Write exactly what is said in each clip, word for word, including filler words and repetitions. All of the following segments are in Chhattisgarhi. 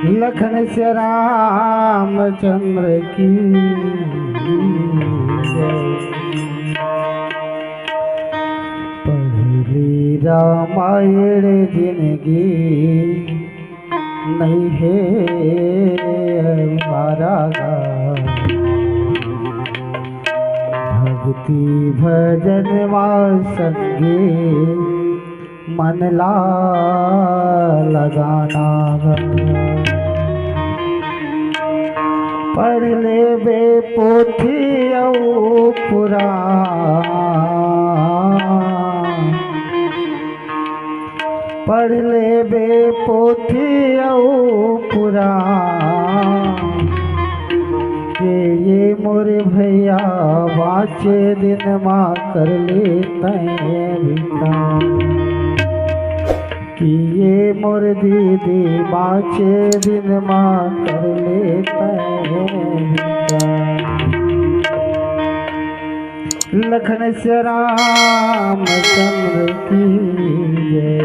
लखन सिया रामचंद्र की जय। पढ़ली रामायण जिनगी नइ हे मारा गा। भक्ति भजन मा संगे मन ला लगाना गा। पढ़ लेबे पोथी अउ पुराण, पढ़ लेबे पोथी अउ पुराण। ये, ये मोर भैया बाँचे दिन मा कर ले तैं भी काम। कि ये मोर दीदी बाँचे दिन मा कर ले तैं भी काम। लखन सिया रामचंद्र की जय।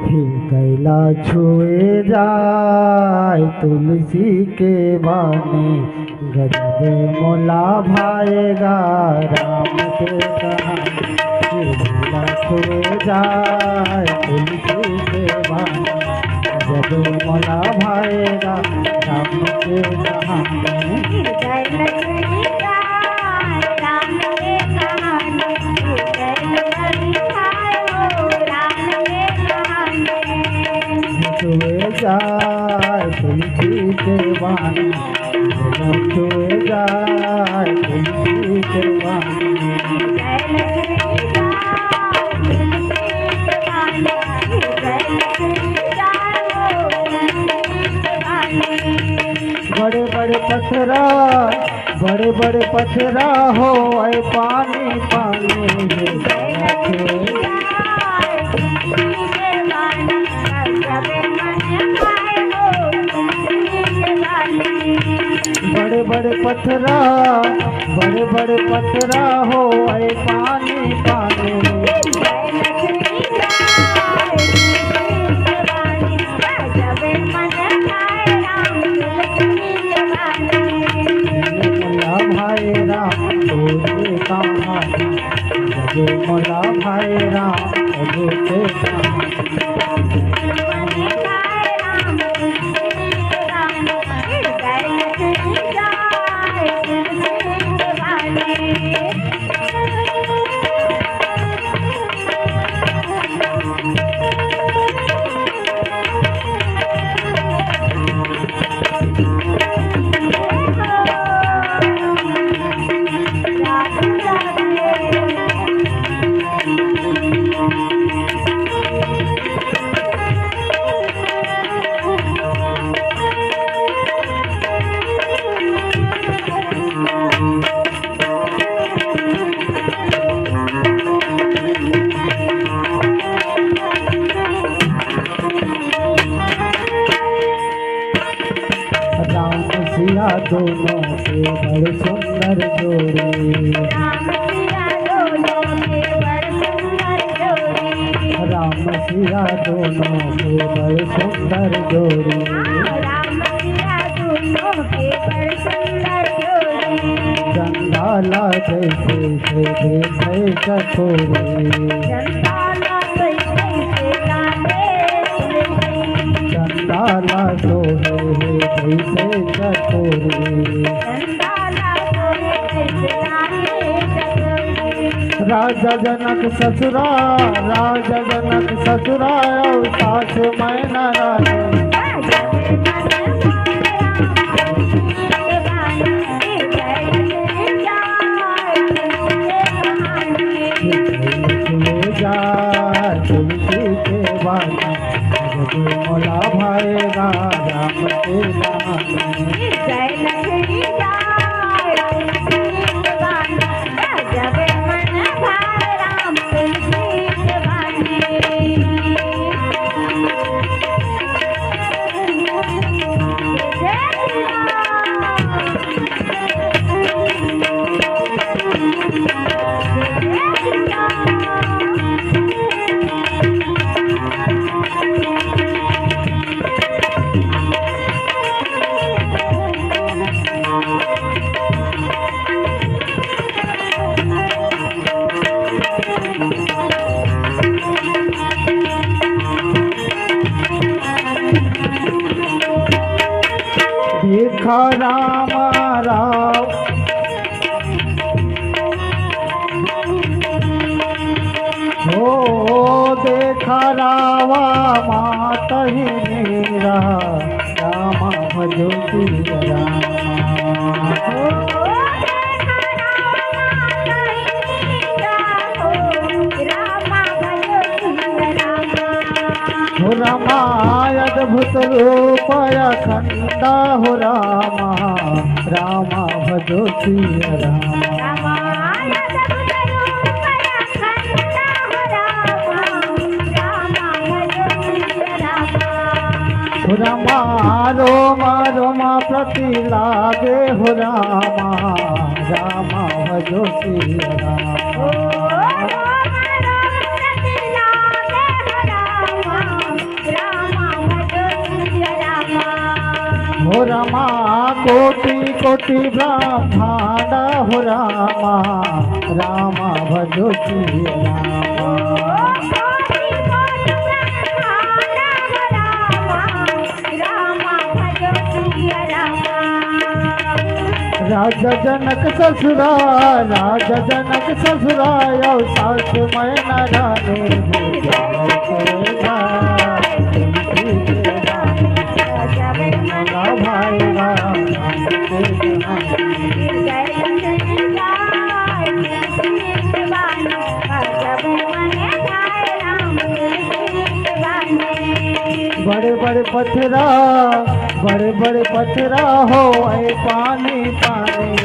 हृदय ला छुए जाय तुलसी के बानी, गजब मोला भाएगा राम के कहानी। हृदय ला छुए जाय तुलसी के बानी, जब मोला भाएगा राम के कहानी। हृदय लक्ष्मी जाय राम के कहानी, हृदय लक्ष्मी जाय हो राम के कहानी। छुए जाय तुलसी के बानी, छुए जाय तुलसी के बानी। बड़े बड़े पथरा, बड़े बड़े पथरा होवय, पानी पानी हे। बड़े बड़े पथरा, बड़े बड़े पथरा होवय, पानी पानी। मोला भाई राम तोरे कहानी, जगे मोला भाई राम तोरे कहानी। राम सिया दोनों के बड़ सुंदर जोड़ी। राम सिया दोनों के बड़ सुंदर जोड़ी। राम सिया दोनों के बड़ सुंदर जोड़ी। राम सिया दोनों के बड़ सुंदर जोड़ी। चंदा ला जैसे से देखे चकोरी। चंदा ला जैसे से लागे चंदा ला सोहे हे जैसे चकोरी। चंदा ला सोहे जैसे लागे चकोरी। राजा जनक ससुरा, राजा जनक ससुरा, अउ सास मैना रानी। ले जा तुलसी के बानी, जब मोला भाई राम के नाम। जय लक्ष्मी जाय तुलसी के बानी, जब मन भाई राम तुलसी के बानी। राम राम। हो देखा रावा मातहि नीरा, राम भजो सिया राम। हो रामा अद्भुत रूप अखंड, हो रामा, राम भजो सिया राम। हो रामा रोम रोम प्रीति लागे, हो रामा, राम भजो सिया राम। हो रामा कोटि कोटि ब्रह्मांड, हो रामा, राम भजो सिया राम। राजा जनक ससुरा, राजा जनक ससुरा, अउ सास मैना रानी। बड़े बड़े पथरा, बड़े बड़े पथरा होवय पानी पानी।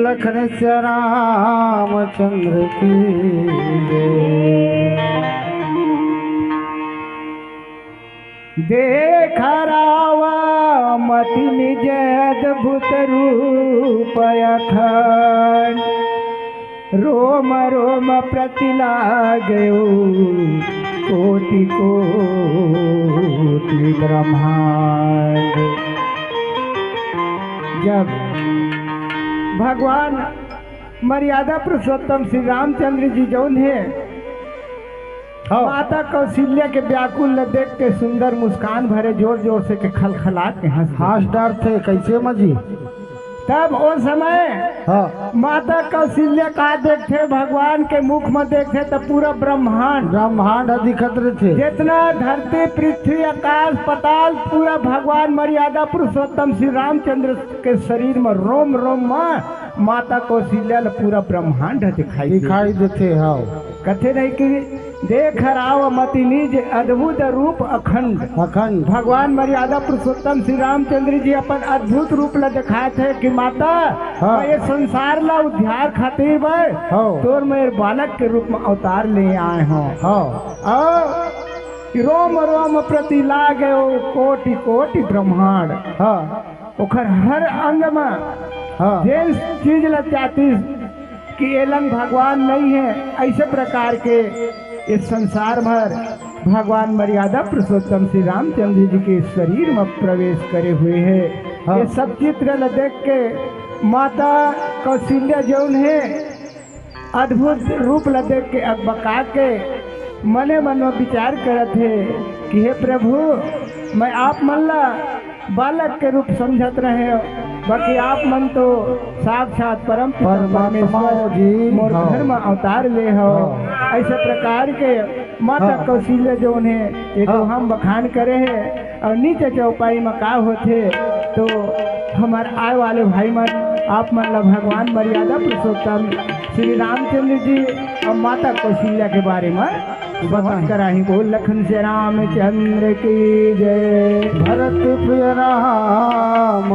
लखन सिया रामचंद्र की जय। देख रावा मति निज अद्भुत रूप अखंड, रोम रोम प्रति लागयो कोटि कोटि ब्रह्मांड। जब भगवान मर्यादा पुरुषोत्तम श्री रामचंद्र जी जौन हे, हाँ। माता कौशल्या के व्याकुल ल देख के सुंदर मुस्कान भरे जोर जोर से के खलखला के हंस दे। हंस डरथे, कैसे मजी? तब ओ समय हाँ। माता कौशल्या का देखथे, भगवान के मुख में देखथे त पूरा ब्रह्मांड, ब्रह्मांड ह दिखत रहिथे। जितना धरती पृथ्वी आकाश पाताल पूरा भगवान मर्यादा पुरुषोत्तम श्री रामचंद्र के शरीर में रोम रोम में माता कौशल्या ल पूरा ब्रह्मांड ह दिखाई दे। दिखाई देथे, हाँ। कथे नहीं कि देख राव मति निज अद्भुत रूप अखंड। अखंड। भगवान मर्यादा पुरुषोत्तम श्री रामचंद्र जी अपन अद्भुत रूप ल दिखात हे कि माता, हाँ। मैं ये संसार ला उद्धार खातिर बर हाँ। तोर मैं बालक के रूप में अवतार ले आए हों। हाँ। अउ रोम रोम प्रति लागे ओ कोटि कोटि ब्रह्मांड। हाँ। ओखर हर अंग म हाँ। जेन चीज ल चाहतिस कि एलन भगवान नहीं है, ऐसे प्रकार के इस संसार भर भगवान मर्यादा पुरुषोत्तम श्री रामचंद्र जी के शरीर में प्रवेश करे हुए है। हाँ। ये सब चित्र ल देख के माता कौशल्या जौन है, अद्भुत रूप ल देख के अकबका के मने मन में विचार करत हे कि हे प्रभु, मैं आप मन ला बालक के रूप समझत रहे, बाकी आप मन तो साक्षात परम पिता परमात्मा परमेश्वर जी, मोर हाँ। घर में अवतार ले हो। हाँ। ऐसे प्रकार के माता हाँ। कौशल्या जौन हे, ये तो हाँ। हम बखान करे हे। अउ नीचे चौपाई म का होथे, तो हमर आए वाले भाई मन, आप मन ला भगवान मर्यादा पुरुषोत्तम श्री रामचंद्र जी अउ माता कौशल्या के बारे म बताही। बोल लखन से रामचंद्र की जय। भरत प्रिय राम